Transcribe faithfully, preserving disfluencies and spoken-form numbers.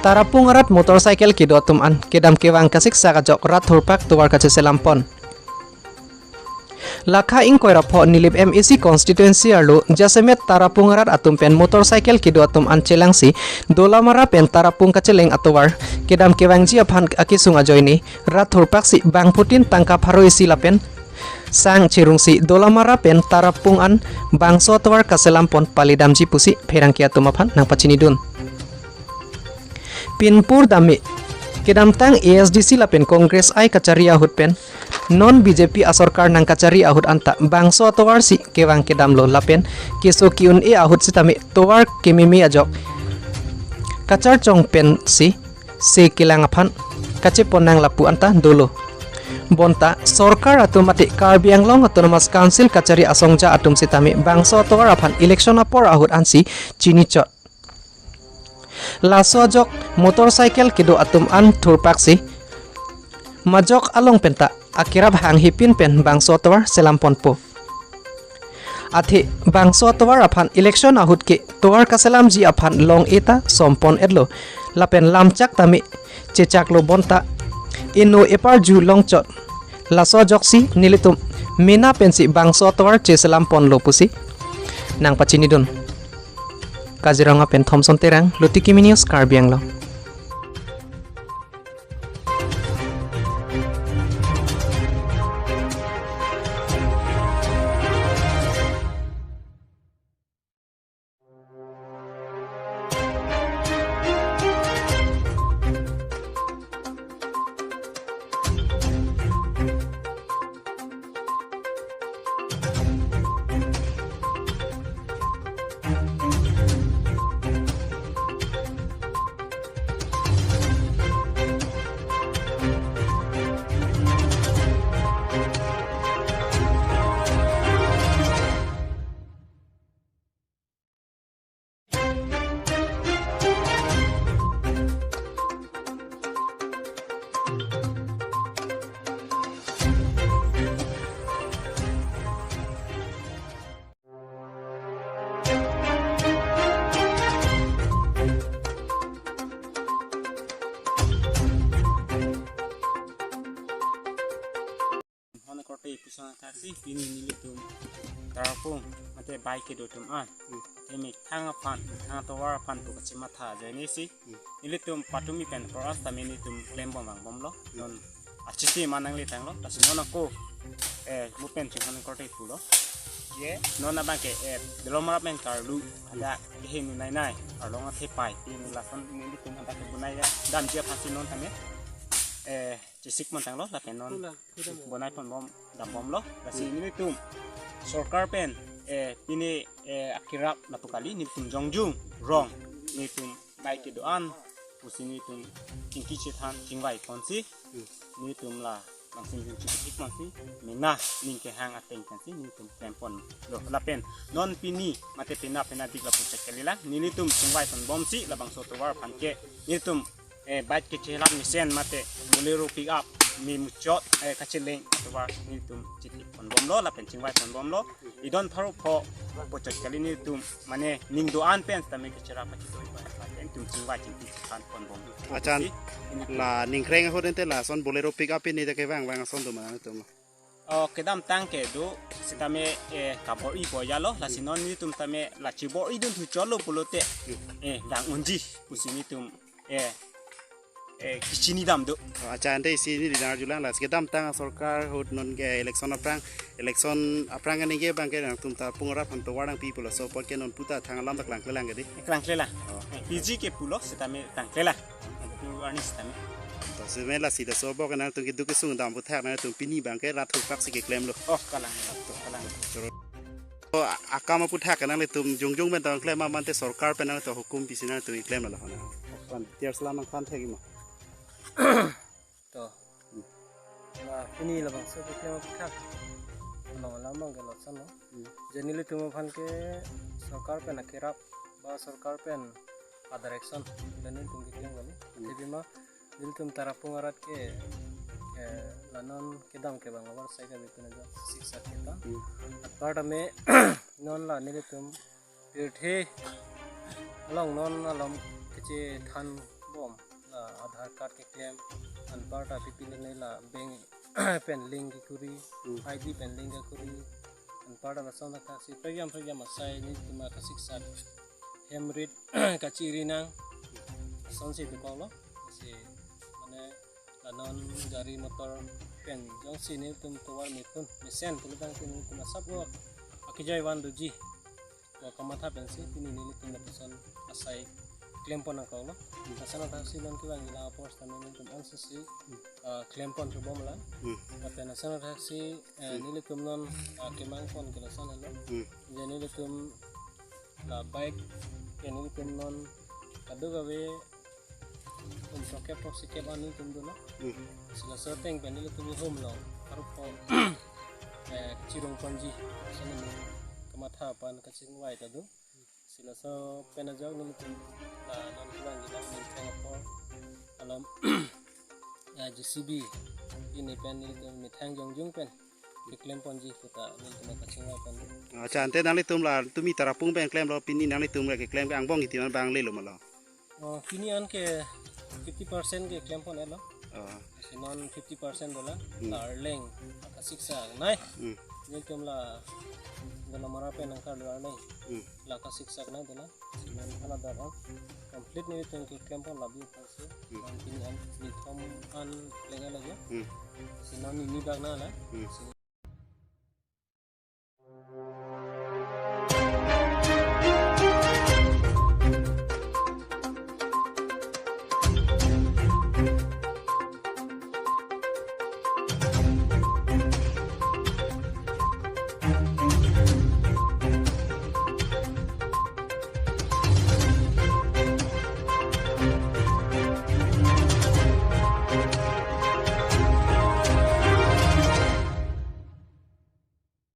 Tarapung arat motorcycle kedo atum an kedam kevang kasiksak ajok rat thurpak tovar kacheselam pon. Lakha ingkoi ra pho Nilip M A C constituency arlo jasemet Tarapung arat atum pen motorcycle kedo atum an chelangsi Dolamara pen Tarapung kacheleng atovar kedam kevangji aphan akesung ajoine rat thurpaksi bangphutin tangka pharo isi lapen sang cherungsi Dolamara pen Tarapung an bangso atovar kaselam pon palidamji pusi pherangke atum aphan nangpachinidun. Pinpur dame kedamtang A S D C lapen Congress I kachari ahut pen non B J P asorkar nangkachari ahut anta bangso atovarsi kevang kedamlo lapen keso ke-un-e ahut sitame tovar kememe ajok kacharchong pensi se kelang aphan kachepon nang lapu anta dolo. Bonta sorkar atum mate Karbi Anglong Autonomous Council kachari asongja atum sitame bangso atovar aphan election apor ahut ansi chinichot. Laso ajok motorcycle kedo atum an thurpaksi majok along penta akerap hanghe pin pen bangso atovar selam ponpo. Athe bangso atovar aphan election ahut ke tovar kaselamji aphan long-e ta som pon-etlo lapen lamchak tame chechaklo bonta eno eparju longchot. Laso ajoksi nelitum mena pensi bangso atovar cheselam ponlo pusi nangpachinidun. Kaziranga pen Thomson Terang, Lotiki News, Karbi Anglong. Hon korte puson thaksi pini nelitum Tarapung mate bike kedo atum an. Hmm. Tame thang aphan, thang atovar aphan pu kachematha ajoine si. Hmm. Nelitum patumi pen koras tame nelitum klem bom vangbomlo. Hmm. Non achiti manang le tanglo. Lasi non ako, eh, mo pen chinghon korte pulo. Ye, non abang ke, eh, Dolamara pen karlu ada kehin nai nai. Arlong athe pai. Pini lason nelitum ada kebunai ya. Damji aphansi non tame, eh, chesik pon tanglo lapen non bonai pon bom dam bomlo. Lasi nelitum sorkar pen, eh, pini, eh, akerap lapu kali nelitum jongjung rong nelitum bike kedo an pusi nelitum chingki chethan chingvai ponsi nelitum la langsung jung chingki ponsi mena ning kehang ateng pensi nelitum klem ponlo lapen non pini mate pena pena dik lapu chek kali la nelitum chingvai pon bomsi labangso atovar aphan ke nelitum eh, bike kechelam mesen mate Bolero pick up me muchot, eh, kacheleng atovar nelitum chithip pon bomlo lapen chingvai pon bomlo. Idon pharo pho pochot kali nelitum mane ning do-an pen tame kechera pachitoi ba nelitum chingvai chingki chethan pon bomlo. Achan, pusi nelitum la ningkreng ahut ente lason Bolero pick up ini ta kevang vang ason do ma nelitum. Oh, kedamtang kedo sitame, eh, kabor-i po jalo lasi non nelitum tame la chibor-i dun thu cholo pulote, eh, vang unji pusi nelitum eh, eh, kechini dam do. Oh, achan, ante isi neli nang arjulang la, kedamtang sorkar ahut non ke election aphrang, election aphrang aningke abang ke nangtum Tarapung arat aphan tovar nangpipo, laso apot ke non puta thang alam ta klangklelang ke dei. Klangklelang. Oh. Eh, P G ke pulo sitame klangklelang. Pu arni sitame. To sitame lasi laso abang ke nangtum keduk kesung dam aphuthak nangtum pini abang ke rat thurpaksi keklemlo. Oh, kalang. To, kalang. Choro. To, a-, akam aphuthak nanglitum jongjung pen tong klem ma mate sorkar pen nangtum hukum pisi nangtum klem la hona. Pan tiar selam nangphan thek ma. To. Hmm. Nah, pini labangso keklem aphuthak. Along alam abang ke lotsan lo. Hmm. Je nelitum aphan ke sorkar pen akerap ba sorkar pen a-direction dan nelitum keklem kali. Hmm. Athe pima nelitum Tarapung arat ke, eh, la non kedam kevang abar sai kami pina jo siksa kita. Hmm. Apar tame non la nelitum pirthe along non alom kechethan bom. Card keklem, anparta pipilene la bank pen link kekuri, Hmm. I D pen link kekuri, anparta lason thaksi program program asai nelitum akasiksak hem rit kachiri nang, lasonsi dokoklo. Si mane la non gari motor pen jongsi nelitum tovar mepun mesen pulotangte nelitum asap lo akejai van doji. Ko kamatha pensi pini nelitum lapuson asai klempon nangkoklo. Lason thaksi non kevang ila apor tame nelitum ansisi, ah, klempon chobom la. Hmm. Lapen lason thaksi, eh, Hmm. nelitum non, ah, kemangpon ke lason helo. Hmm. Je nelitum la bike ke nelitum non kadokave um sokep tok sikep an nelitum dolo. Hmm. Si laso ateng pen nelitum home lo. Arupon, eh, chirung ponji. Lason kamatha pen kachingvai ta do. Si laso pen ajok nelitum, ah, non kevang ila methang apor alom, ah, J C B ini pen nelitum methang jongjung pen keklem ponji puta nelitum kachingvai pon. Accha, ante nanglitum la tumi Tarapung pen klemlo, pini nanglitum la keklem ke angbong kiti man bang lelo ma lo? Oh, pini an ke fifty percent keklem pon-etlo. Oh. Si non fifty percent dola. Hmm. La arleng akasiksak nai. Hmm. Nelitum la Dolamara pen nangkarlu arleng. Hmm. La akasiksak nai dola. Si non hala dar an complete nelitum keklem pon labi aphansi. Hmm. Non pini an nithom an leng lagi. Hmm. Si non nini bak na la. Hmm. Si